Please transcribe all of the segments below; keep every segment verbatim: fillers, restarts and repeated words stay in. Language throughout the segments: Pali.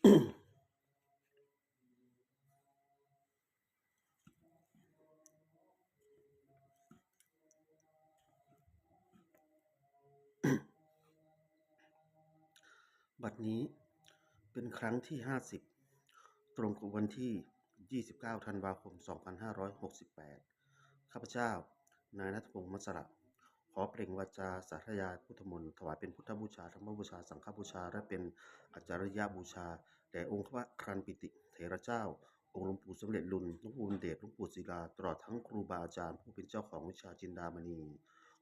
บัดนี้เป็นครั้งที่ ห้าสิบ ตรงกับวันที่ ยี่สิบเก้า ธันวาคม สองพันห้าร้อยหกสิบแปด ข้าพเจ้า นายณัฐพงษ์ มัสสระ ขอเปล่งวาจาสาธยายพุทธมนต์ ถวายเป็นพุทธบูชา ธรรมบูชา สังฆบูชา และเป็นอาจาริยบูชา แด่องค์พระครันปิติเถระเจ้า องค์หลวงปู่สำเร็จลุน หลวงปู่บุญเดช หลวงปู่ศิลา ตลอดทั้งครูบาอาจารย์ผู้เป็นเจ้าของวิชาจินดามณี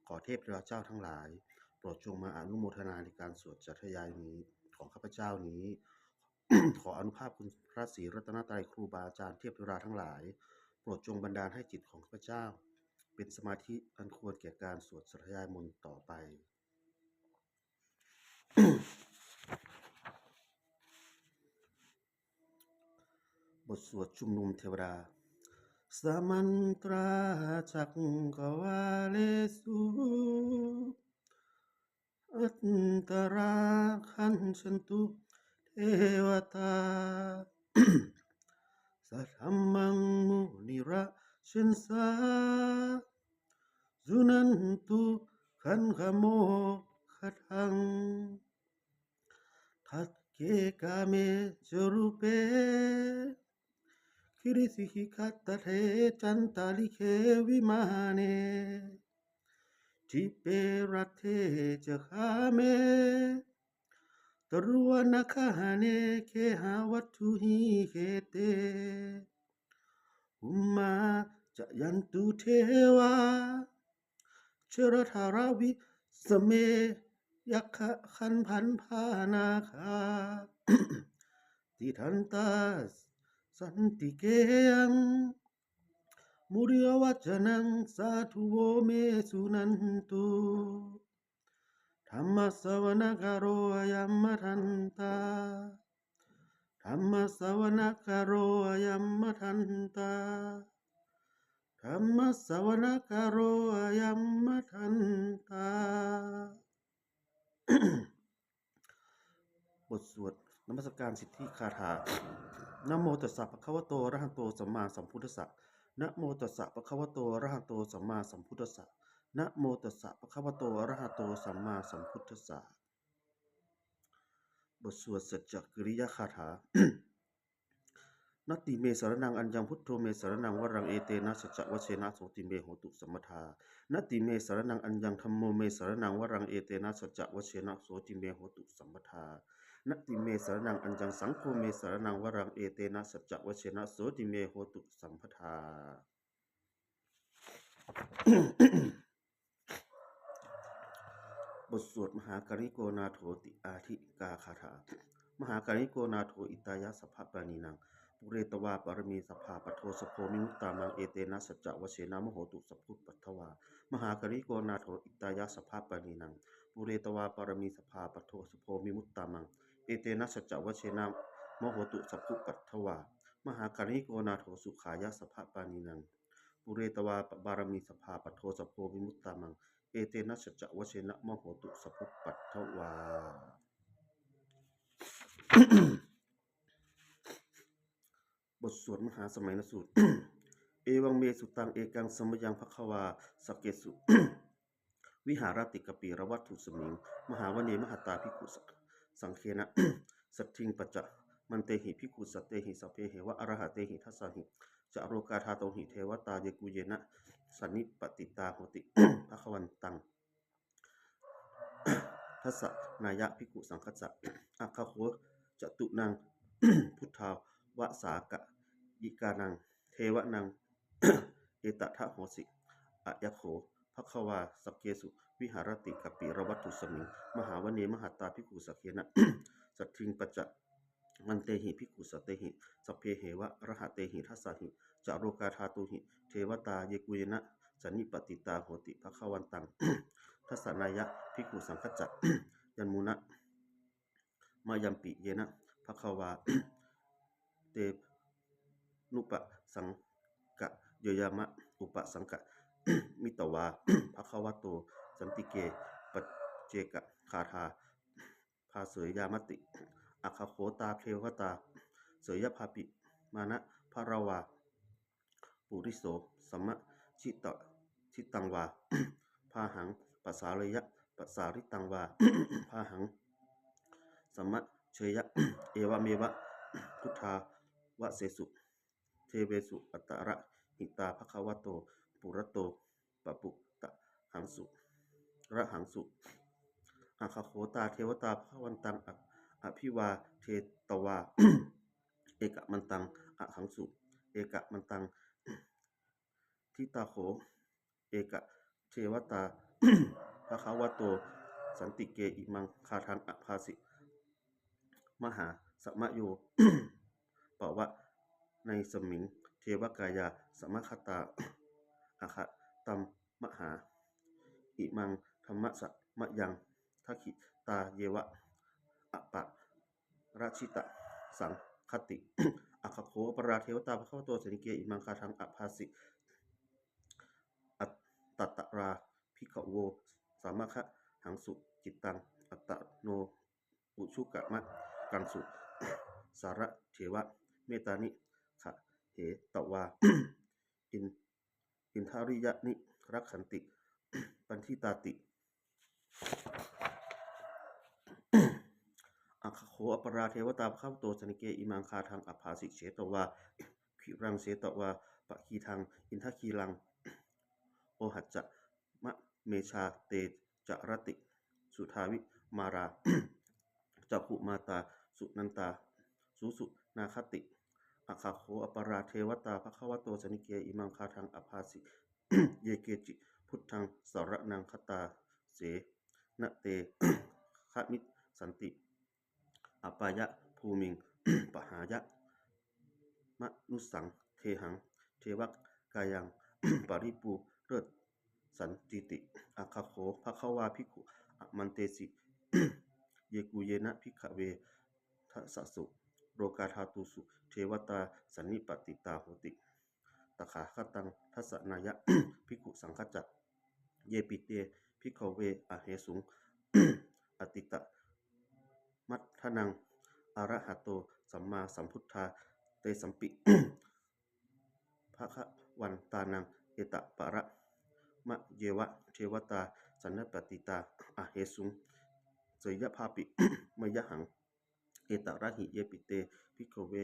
ขอเทพเทวาเจ้าทั้งหลาย โปรดจงมาอนุโมทนาในการสวดสาธยายนี้ ของข้าพเจ้านี้ ขออานุภาพคุณพระศรีรัตนตรัย ครูบาอาจารย์ เทพเทวาทั้งหลาย โปรดจงบันดาลให้จิตของข้าพเจ้า เป็นสมาธิอันควรแก่การสวดสาธยายมนต์ต่อไป บทสวดชุมนุมเทวดา Samantā cakkavāḷesu atrāgacchantu devatā, saddhammaṃ munirājassa suṇantu saggamokkhadaṃ. Sagge kāme ca rūpe girisikharataṭe cantalikkhe vimāne, dīpe raṭṭhe ca gāme taruvanagahane gehavatthumhi khette, bhummā cāyantu devā jalathalavisame yakkhagandhabbanāgā, tiṭṭhantā santike yaṃ munivaravacanaṃ sādhavo me suṇantu. Dhammassavanakālo ayam bhadantā. Dhammassavanakālo ayam bhadantā. Dhammassavanakālo ayam bhadantā. บทสวดนมัสการสิทธิคาถา Namo tassa bhagavato arahato sammāsambuddhassa. Namo tassa bhagavato arahato sammāsambuddhassa. Namo tassa bhagavato arahato sammāsambuddhassa. บทสวดสัจจกิริยคาถา Natthi me saraṇaṃ aññaṃ, buddho me saraṇaṃ varaṃ, etena saccavajjena sotthi me hotu sabbadā. Natthi me saraṇaṃ aññaṃ, dhammo me saraṇaṃ varaṃ, etena saccavajjena sotthi me hotu sabbadā. Natthi me saraṇaṃ aññaṃ, saṅgho me saraṇaṃ varaṃ, etena saccavajjena sotthi me hotu sabbadā. บทสวดมหาการุณิโกนาโถติอาทิกาคาถา Mahākāruṇiko nātho hitāya sabbapāṇinaṃ, pūretvā pāramī sabbā patto sambodhimuttamaṃ, etena saccavajjena mama hotu sabbupaddavā. Mahākāruṇiko nātho hitāya sabbapāṇinaṃ, pūretvā pāramī sabbā patto sambodhimuttamaṃ, etena saccavajjena mama hotu sabbupaddavā. Mahākāruṇiko nātho sukhāya sabbapāṇinaṃ, pūretvā pāramī sabbā patto sambodhimuttamaṃ, etena saccavajjena mama hotu sabbupaddavā. บทสวดมหาสมัยนสูตร Evaṃ me sutaṃ. Ekaṃ samayaṃ bhagavā sakkesu viharati kapilavatthusmiṃ mahāvane mahatā bhikkhusaṅghena saddhiṃ pañcamattehi bhikkhusatehi sabbeheva arahantehi. Dasahi ca lokadhātūhi devatā yebhuyyena sannipatitā honti bhagavantaṃ dassanāya bhikkhusaṅghañca. Atha kho catunnaṃ suddhāvāsakāyikānaṃ devānaṃ etadahosi: Ayaṃ kho bhagavā sakkesu viharati kapilavatthusmiṃ mahāvane mahatā bhikkhusaṅghena saddhiṃ pañcamattehi bhikkhusatehi sabbeheva arahantehi. Dasahi ca lokadhātūhi devatā yebhuyyena sannipatitā honti bhagavantaṃ dassanāya bhikkhusaṅghañca. Yamuna mayampi yena bhagavā tenupasaṅkameyyāma, upasaṅkamitvā bhagavato santike paccekagāthā bhāseyyāmāti. Aggappatto devatā seyyathāpi mānavaravā puriso sammiñjitaṃ vā bāhaṃ pasāreyya, pasāritaṃ vā bāhaṃ sammiñjeyya, evameva suddhāvāsesu devesu antarahitā bhagavato purato pāpūjamānā ahaṃsu. Aggappatto devatā bhagavantaṃ abhivādetvā ekamantaṃ ahaṃsu. Ekamantaṃ ṭhitā kho ekā devatā bhagavato santike imaṃ gāthaṃ abhāsi: Mahāsamayo pavanasmiṃ devakāyā samāgatā, āgatamha imaṃ dhammasamayaṃ dakkhitāyeva aparājitasaṅghanti. Aggappatto aparā devatā bhagavato santike imaṃ gāthaṃ abhāsi: Tatra bhikkhavo samādahaṃsu cittaṃ attano ujukamakaṃsu, sārathīva mettāni gahetvā indriyāni rakkhanti paṇḍitāti. Aggappatto aparā devatā bhagavato santike imaṃ gāthaṃ abhāsi: Chetvā khīlaṃ chetvā palighaṃ indakhīlaṃ ohacca manejā, te caranti suddhā vimalā cakkhumatā sudantā susunāgāti. Aggappatto aparā devatā bhagavato santike imaṃ gāthaṃ abhāsi: Ye keci buddhaṃ saraṇaṃ gatāse, na te gamissanti apāyabhūmiṃ, pahāya mānusaṃ dehaṃ devakāyaṃ paripūressantīti. Aggappatto bhagavā bhikkhū āmantesi: Yebhuyyena bhikkhave dasasu lokadhātūsu devatā sannipatitā honti tathāgataṃ dassanāya bhikkhusaṅghañca. Yepi te bhikkhave ahesuṃ atītamaddhānaṃ arahanto sammāsambuddhā, tesampi bhagavantānaṃ etaparamāyeva devatā sannipatitā ahesuṃ, seyyathāpi mayhaṃ etarahi. Yepi te bhikkhave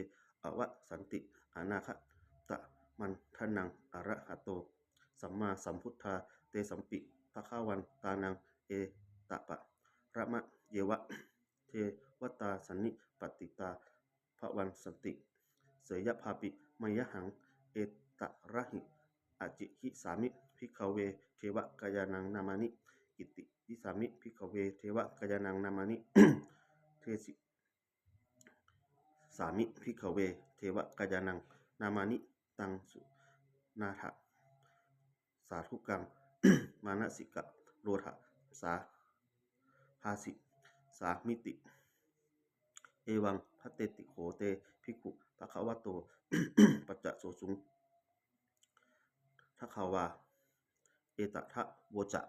avassanti anāgatamaddhānaṃ arahanto sammāsambuddhā, tesampi bhagavantānaṃ etaparamāyeva devatā sannipatitā bhavissanti, seyyathāpi mayhaṃ etarahi. Ācikkhissāmi bhikkhave devakāyānaṃ nāmāni. Kittayissāmi bhikkhave devakāyānaṃ nāmāni. Desissāmi bhikkhave devakāyānaṃ nāmāni. Taṃ suṇātha sādhukaṃ manasikarotha bhāsissāmīti. Evaṃ bhanteti kho te bhikkhū bhagavato paccassosuṃ. Bhagavā etadavoca: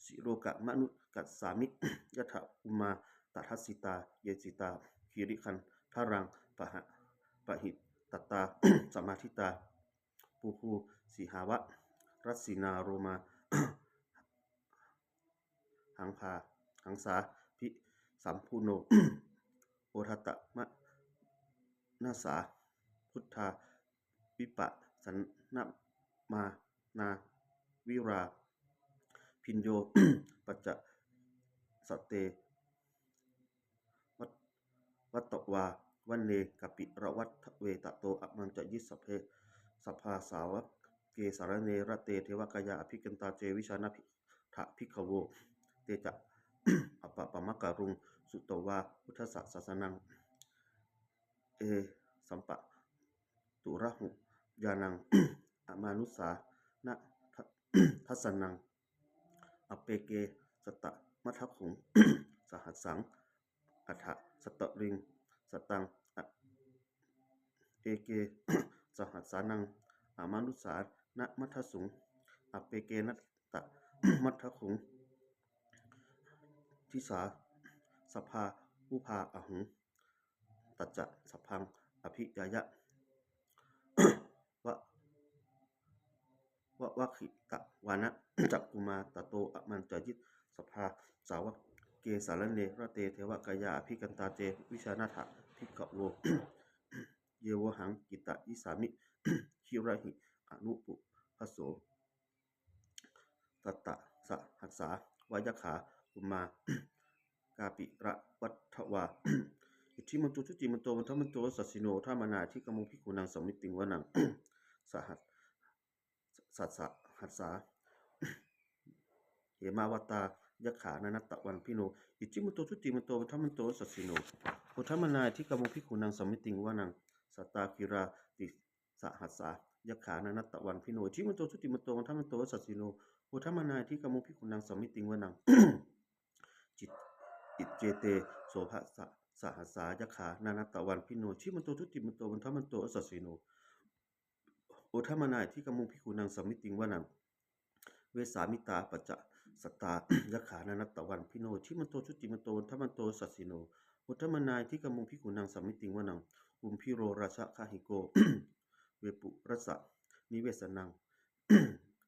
Silokamanukassāmi, yattha bhummā tadassitā; ye sitā girigabbharaṃ, pahitattā samāhitā. Puthū sīhāva sallīnā, lomahaṃsā haṃsābhisambhuno; odātamanasā suddhā, vippasannamanāvilā. Bhiyyo pañcasate ñatvā, vane kāpilavatthave; tato āmantayi satthā, sabbasāvake sāsane rate. Devakāyā abhikkantā, te vijānātha bhikkhavo. Te ca ātappamakaruṃ, sutvā buddhassa sāsanaṃ; te sampāturahu ñāṇaṃ, amānusāva dassanaṃ. Appeke satamaddakkhuṃ, sahassaṃ atha sattariṃ. Sataṃ eke sahassānaṃ, amānusānamaddasuṃ; appekenantamaddakkhuṃ, disā sabbā phuṭā ahuṃ. Tañca sabbaṃ abhiññāya va- vavakkhitvāna cakkhumā tato āmantayi satthā sāvake sāsane rate devakāyā abhikkantā te vijānātha bhikkhavo. Ye vohaṃ kittayissāmi girāhi anupubbaso. Sattasahassā va yakkhā bhummā kāpilavatthavā iddhimanto jutimanto vaṇṇavanto yasassino modamānā abhikkāmuṃ bhikkhūnaṃ samitiṃ vanaṃ. Sahas sattasahassā hemavatā yakkhā nānattavaṇṇino iddhimanto jutimanto vaṇṇavanto yasassino modamānā abhikkāmuṃ bhikkhūnaṃ samitiṃ vanaṃ. Sātāgirā tisahassā yakkhā nānattavaṇṇino iddhimanto jutimanto vaṇṇavanto yasassino modamānā abhikkāmuṃ bhikkhūnaṃ samitiṃ vanaṃ. Cit- Iccete soḷasasahassā yakkhā nānattavaṇṇino iddhimanto jutimanto vaṇṇavanto yasassino modamānā abhikkāmuṃ bhikkhūnaṃ samitiṃ vanaṃ. Vessāmittā pañcasatā yakkhā nānattavaṇṇino iddhimanto jutimanto vaṇṇavanto yasassino modamānā abhikkāmuṃ bhikkhūnaṃ samitiṃ vanaṃ. Kumbhīro rājagahiko vepullassa nivesanaṃ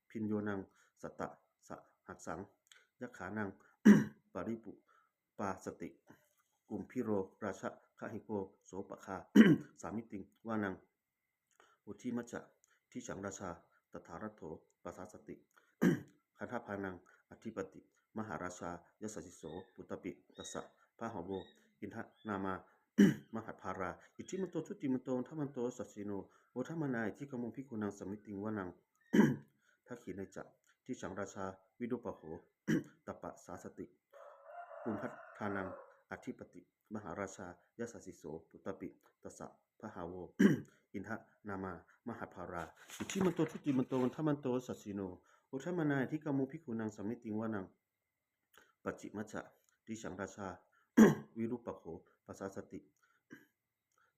bhiyyo naṃ satasahassaṃ yakkhānaṃ payirupāsati. Kumbhīro rājagahiko sopāga samitiṃ vanaṃ. Puthimajja disaṃ rājā dhataraṭṭho pasāsati gandhabbānaṃ ādhipati mahārājā yasassi so. Puttāpi tassa bahavo indanāmā mahabbalā iddhimanto jutimanto vaṇṇavanto yasassino modamānā abhikkāmuṃ bhikkhūnaṃ samitiṃ vanaṃ. Dakkhiṇe ca disaṃ rājā virūpakkho taṃ pasāsati kumbhaṇḍānaṃ ādhipati mahārājā yasassi so. Puttāpi tassa bahavo indanāmā mahabbalā iddhimanto jutimanto vaṇṇavanto yasassino modamānā abhikkāmuṃ bhikkhūnaṃ samitiṃ vanaṃ. Pacchimajja disaṃ rājā virūpakkho pasāsati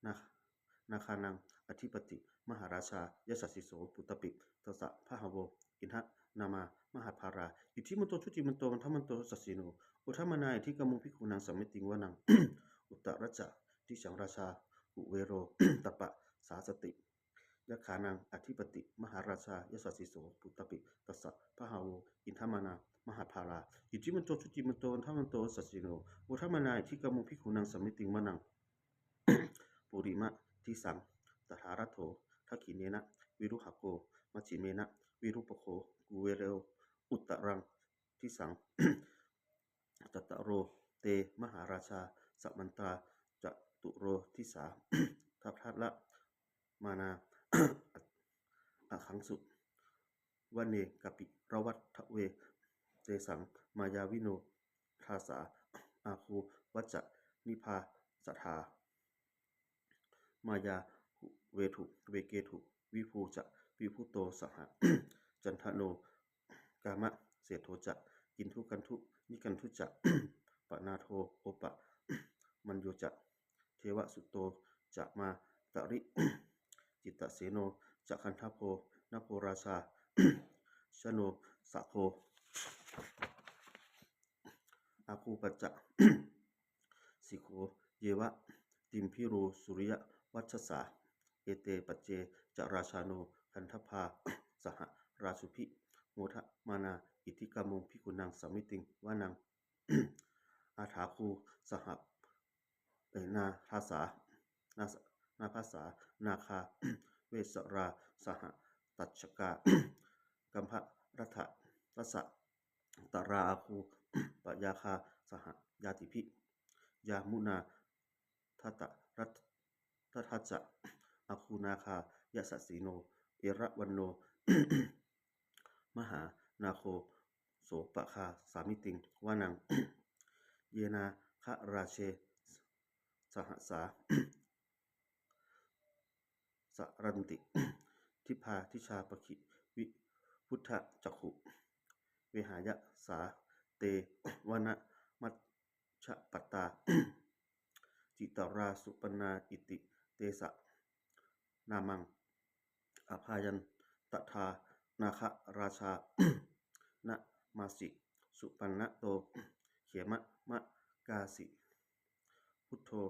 nā- nāgānaṃ ādhipati mahārājā yasassi so. Puttāpi tassa bahavo indanāmā mahabbalā iddhimanto jutimanto vaṇṇavanto yasassino modamānā abhikkāmuṃ bhikkhūnaṃ samitiṃ vanaṃ. Uttarajja disaṃ rājā kuvero taṃ pasāsati yakkhānaṃ ādhipati mahārājā yasassi so. Puttāpi tassa bahavo indanāmā mahabbalā iddhimanto jutimanto vaṇṇavanto yasassino modamānā abhikkāmuṃ bhikkhūnaṃ samitiṃ vanaṃ. Purimadisaṃ dhataraṭṭho dakkhiṇena virūḷhako majjhimena virūpakkho kuvero uttaraṃ disaṃ. Cattāro te mahārājā samantā caturo disā daddallamānā aṭṭhaṃsu vane kāpilavatthave. Tesaṃ māyāvino dāsā āgū vañcanibhāsaṭṭhā māyā kuṭeṇḍu veṭeṇḍu viṭū ca viṭuṭo saha candano kāmaseṭṭho ca kinnughaṇḍu nighaṇḍu ca panādo opamañño ca devasūto ca mātali cittaseno ca gandhabbo naḷo rājā janosabho āgū pañcasikho yeva timbarū suriyavaccasā. Ete pañce ca rājāno gandhabbā saha rājubhi modamānā abhikkāmuṃ bhikkhūnaṃ samitiṃ vanaṃ. Athāgū saha nābhasā nābhasā nāgā vesālā sahatacchakā kambalassatarā āgū pāyāgā saha ñātibhi. Yāmunā dhataraṭṭhā ca āgū nāgā yasassino erāvaṇo mahānāgo sopāga samitiṃ vanaṃ. Ye nāgarāje sahasā saranti dibbā dijā pakkhi visuddhacakkhū vehāyasā te vanamajjhapattā citrā supaṇṇā iti tesa nāmaṃ. Abhayantadā nāgarājānamāsi supaṇṇato khemamakkhāma kāsi buddho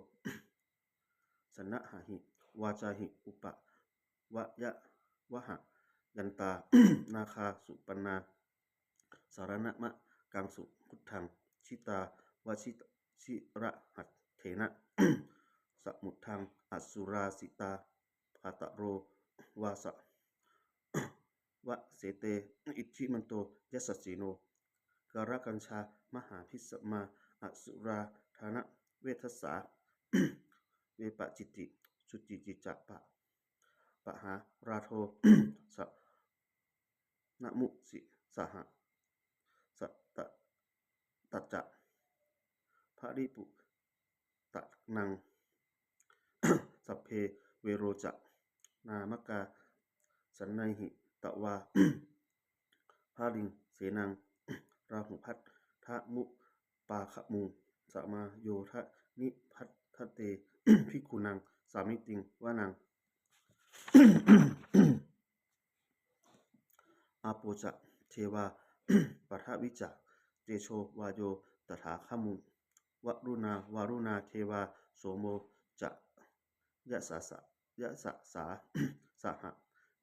saṇhāhi vācāhi upavhayavahayantā nāgā supaṇṇā saraṇamakaṃsu buddhaṃ jitā vajirahatthena samuddaṃ asurā sitā bhātaro vāsavassete iddhimanto yasassino kālakañjā mahābhismā asurā dānaveghasā vepacitti sucitti ca pahārādo namusi saha satañca baliputtānaṃ sabbe verocanāmakā sannayhitvā baliṃ senaṃ rāhubhaddamupāgamuṃ samayodāni bhaddante bhikkhūnaṃ samitiṃ vanaṃ. Āpo ca devā paṭhavī ca tejo vāyo tadāgamuṃ varuṇā vāruṇā devā somo ca yasasā yasasā saha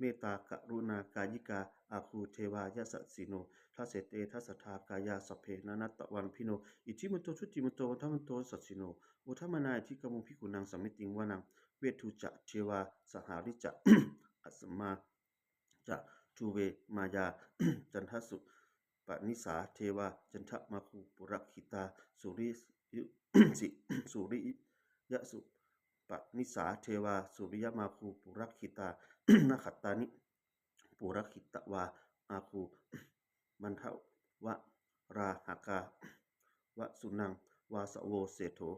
mettākaruṇākāyikā āgū devā yasassino dasete dasadhā kāyā sabbe nānattavaṇṇino iddhimanto jutimanto vaṇṇavanto yasassino modamānā abhikkāmuṃ bhikkhūnaṃ samitiṃ vanaṃ. Veṇḍū ca devā sahalī ca asamā ca duve māyā candassūpanisā devā candamāgū purakkhitā suri- si- suriyasūpanisā devā suriyamāgū purakkhitā nakkhattāni purakkhitvā āgū mandavalāhakā vasūnaṃ vāsavo seṭṭho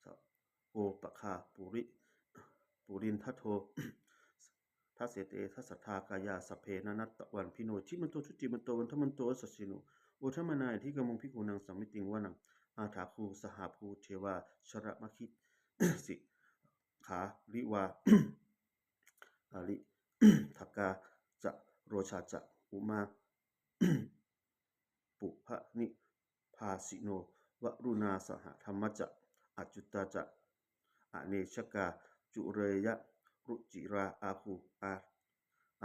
sakkopāga puri- purindado dasete dasadhā kāyā sabbe nānattavaṇṇino iddhimanto jutimanto vaṇṇavanto yasassino modamānā abhikkāmuṃ bhikkhūnaṃ samitiṃ vanaṃ. Athāgū sahabhū devā jalamaggisikhāriva ariṭṭhakā ca rojā ca umāpupphanibhāsino varuṇā sahadhammā ca accutā ca anejakā pūreyarucirā āgū ā-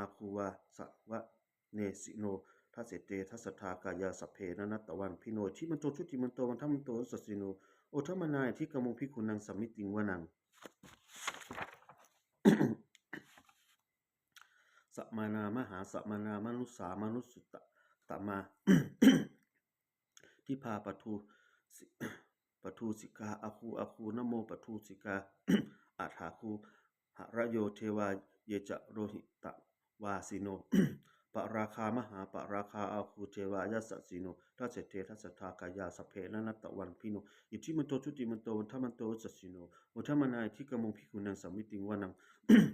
āgū vāsavanesino dasete dasadhā kāyā sabbe nānattavaṇṇino iddhimanto jutimanto vaṇṇavanto yasassino modamānā abhikkāmuṃ bhikkhūnaṃ samitiṃ vanaṃ. Samānā mahāsamānā mānusā mānusuttamā dibbā paṭhu- paṭhūsikā āgū āgū nāmo paṭhūsikā athāgū harayo devā ye ca lohitavāsino pāragā mahāpāragā āgū devā yasassino dasete dasadhā kāyā sabbe nānattavaṇṇino iddhimanto jutimanto vaṇṇavanto yasassino modamānā abhikkāmuṃ bhikkhūnaṃ samitiṃ vanaṃ.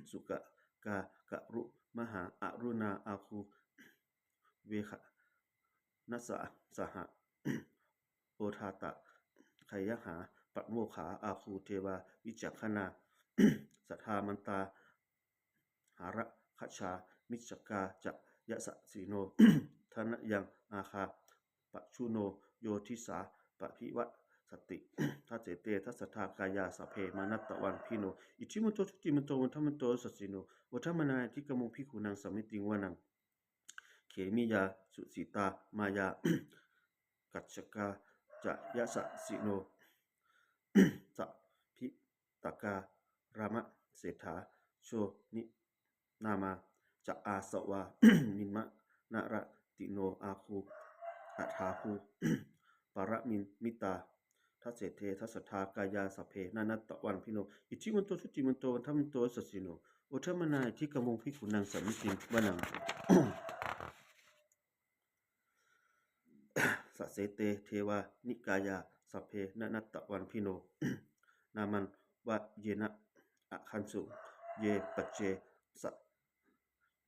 Sukkā karumhā aruṇā āgū veghanasā saha odātagayhā pāmokkhā āgū devā vicakkhaṇā sadāmattā hāragajā missakā ca yasassino thanayaṃ āgā pajjunno yo disā abhivassati dasete dasadhā kāyā sabbe nānattavaṇṇino iddhimanto jutimanto vaṇṇavanto yasassino modamānā abhikkāmuṃ bhikkhūnaṃ samitiṃ vanaṃ. Khemiyā tusitā māyā kassakā ca yasassino sabhitakā lāmaseṭṭhā sonāmā ca āsavā nimmānaratino āgū athāgū paranimmitā dasete dasadhā kāyā sabbe nānattavaṇṇino iddhimanto jutimanto vaṇṇavanto yasassino modamānā abhikkāmuṃ bhikkhūnaṃ samitiṃ vanaṃ. Saṭṭhete devanikāyā sabbe nānattavaṇṇino nāmanvayena āgañchuṃ ye paccasāmi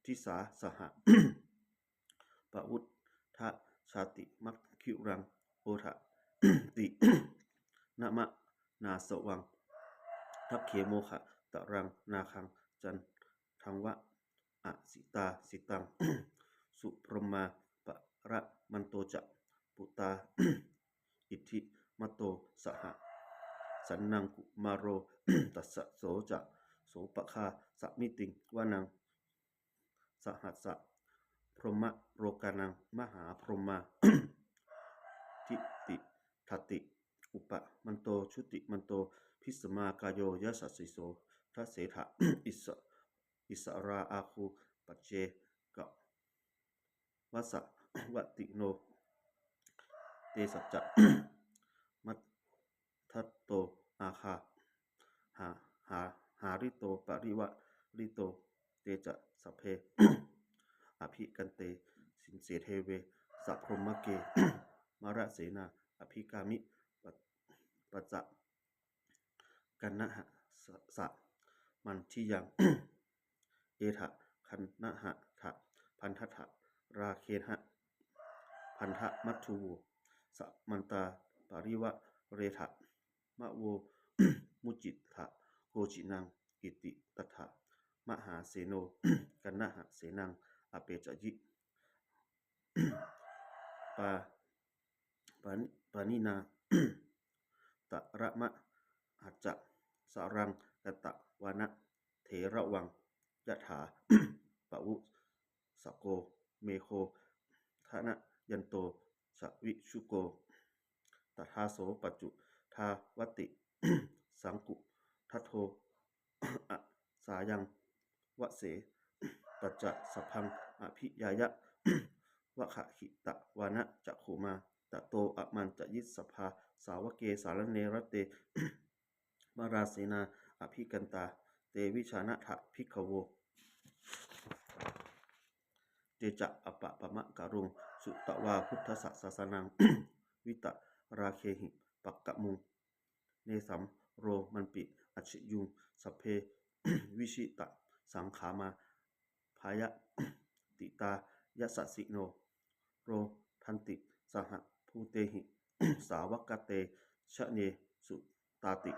disā saha pavutthajātimakkhīlaṃ oghatiṇṇamanāsavaṃ dakkhemoghataraṃ nāgaṃ candaṃva asitātitaṃ subrahmā paramatto ca puttāiddhi mato saha sannaṃ kumāro. Tassa so ca sopāga samitiṃ vanaṃ sahassa brahmalokānaṃ. Mahābrahmābhitiṭṭhati upapanno jutimanto bhismākāyo yasassi so. Dasettha issarā āgū paccekavasavattino. Te sañca maddhasatto āgā hārito parivārito. Te ca sabbe abhikkante sinde deve sabrahmake. Mārasenā abhikkāmi passa kaṇhassa mandiyaṃ. Etha gaṇhatha bandhatha rāgena bandhamatthu vo. Samantā parivāretha mā vo muñcittha koci naṃ. Iti tattha mahāseno kaṇhasenaṃ apesayi. Pā pāṇinā talamāhacca saraṃ katvāna bheravaṃ yathā pāvussako megho thanayanto savijjuko. Tadā so paccudāvatti saṅkuddho asayaṃvase. Tañca sabbaṃ abhiññāya vavakkhitvāna cakkhumā tato āmantayi satthā sāvake sāsane rate. Mārasenā abhikkantā te vijānātha bhikkhavo. Te ca ātappamakaruṃ sutvā buddhassa sāsanaṃ vītarāgehi pakkāmuṃ. Nesaṃ lomampi iñjayuṃ sabbe vijitasaṅgāmā bhayātītā yasassino. Rohanti saha bhūtehi sāvakā te janesutāti.